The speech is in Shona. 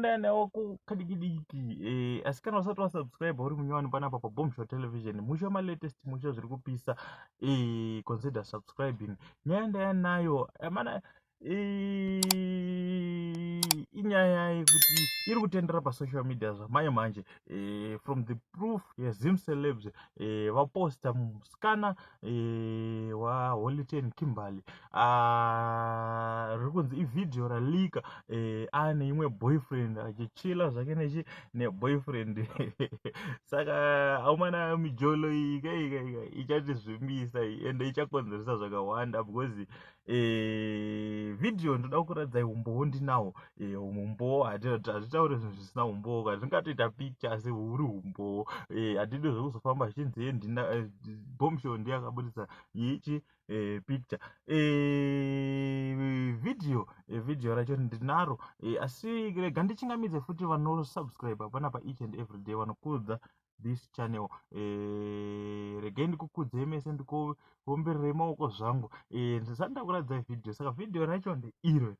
Nyaya ndauya nayo kadiki diki, asi kana usati wasubscribe, uri munyowani panapa paBombshow Television, musho malatest, musho zviri kupisa, consider subscribing. Nyaya ndauya nayo mana inyaya yekuti iri kutendera pasocial media zvamanje manje, from the proof yeZim Celebs, vaposta musikana waHoly Ten, Kimberly. Riri kunzi ivhidhiyo raleaka aane imwe boyfriend, achichila zvake nechi neboyfriend. Saka aumana, mijolo iyi kaika ichatizvimbisa ende ichakonzeresa zvakawanda, because vhidhiyo, ndoda kukuratidzai umbowo ndinawo. Umbowo, hatitauri zvinhu zvisina umbowo. Katingatoita picture, asi huri umbowo. Hatidi zvekuzofamba zvichinzi ndina Bombshow ndiye akabudisa ichi picture. Vhidhiyo racho ndinaro, asi rega ndichingamidze futi vanosubscribe panapa each and every day, vanokudza this channel. Regai ndikukudzei mese, ndikuombererei maoko zvangu. Ndisati ndakuratidzai vhidhiyo, saka vhidhiyo racho ndeiro.